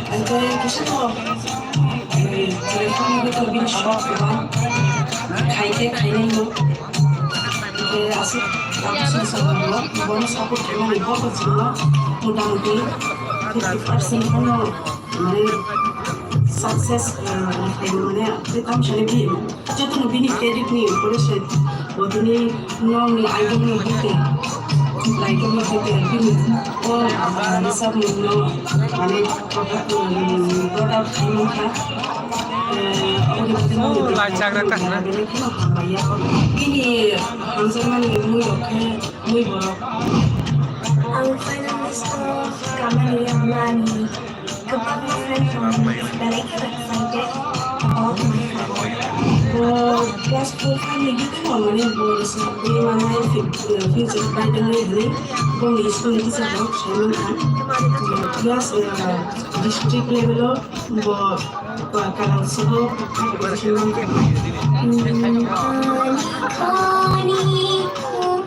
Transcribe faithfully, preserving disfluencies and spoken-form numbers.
Hwnkhe kisa no, eh, telephone ni bini short kwbang khaikhe khainai no. Hwnkhe aswk tabuk song song no bono support khaimani bo bo chwngno motamuti fifty percent phano mane success, eh, khaimani mane tei tamo sani bi Jotono bini credit ni upore se bo bini nokni idol ni hoite, idol ni hoite bini o, ah, resap mung no mane, um, brother khai mankha. Eh, aboni bagwi nokni lai chagra kahna. Bini kheno hambai ya. Bini hamjakmani mui rok khe mui borok. Ang final list o kamani rwmani. Goodbye, my friend from Belek, excited about my friend. Bo class four family di khe mane bo sa di mane future bright ni di bo ni school ni teacher rok Simon Khan. Class, uh, district level o bo, uh, kalang sabo competition man kha. Khani, khani, khum,